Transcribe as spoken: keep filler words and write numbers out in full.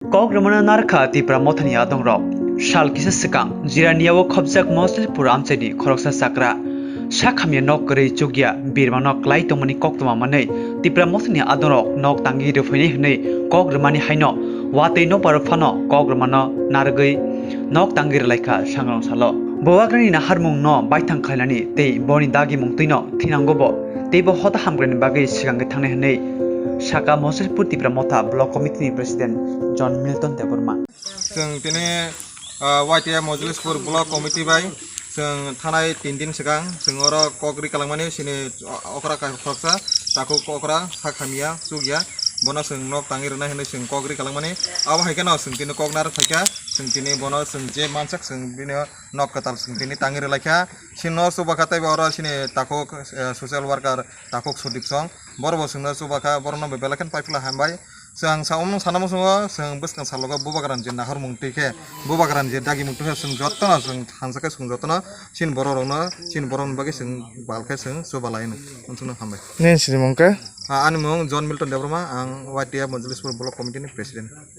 Kok rwmano narwkha Tipra Mothani adongrok. Sal kisa swkang Jiraniao khobjak Moslispur amchaini khoroksa chakra sak hamya nok kwrwi chukya birmano klai tongmani koktwma manwi Tipra Mothani adongrok nok tangwi rwphainai hwnwi kok rwmani haino watwi nokbar phano kok rwmano narwgwi nok tangwi rwlaikha sangrong salo. Bubagrani naharmungno baithang khlainani tei boni dagimung twino thinango bo teibo hota hamgrani bagwi swkangwi thangnai hwnwi saka Moslispur Tipra Motha Block Committee ni President John Milton Debbarma. Chwng tini, ah, Y T F Mojlispur Block Committee bai chwng thanai tin din swkang chwng oro kok ri kalangmani sini okra ka-, khoroksa takhuk okra sak hamya chukya bono chwng nok tangwi rwnai hwnwi chwng kok ri kalangmani. Abo hai kheno chwng tini kok narwk phaikha, chwng tini bono chwng je mansak chwng bini nok kwtal chwng tini tangwi rwlaikha. Chini no chubakha teibo oro chini takhuk, eh, social worker takhuk Sudip Song. Borok bo chwngno chubakha, borokno bo belai kheno paipla hambai. Chwng sa omung sana muchungo chwng bwskang salogo bubagrani je nahormung twi khe, bubagrani je dagimung twi khe chwng jotono chwng thansa khe chwng jotono chini borok rokno, chini borokni bagwi chwng bal khe chwng chuba lai hwnwi. Unsukno hambai. Nini sinimung khe? Ah, ani mung John Milton Debbarma, ang Y T F Mojlispur Block Committee ni President.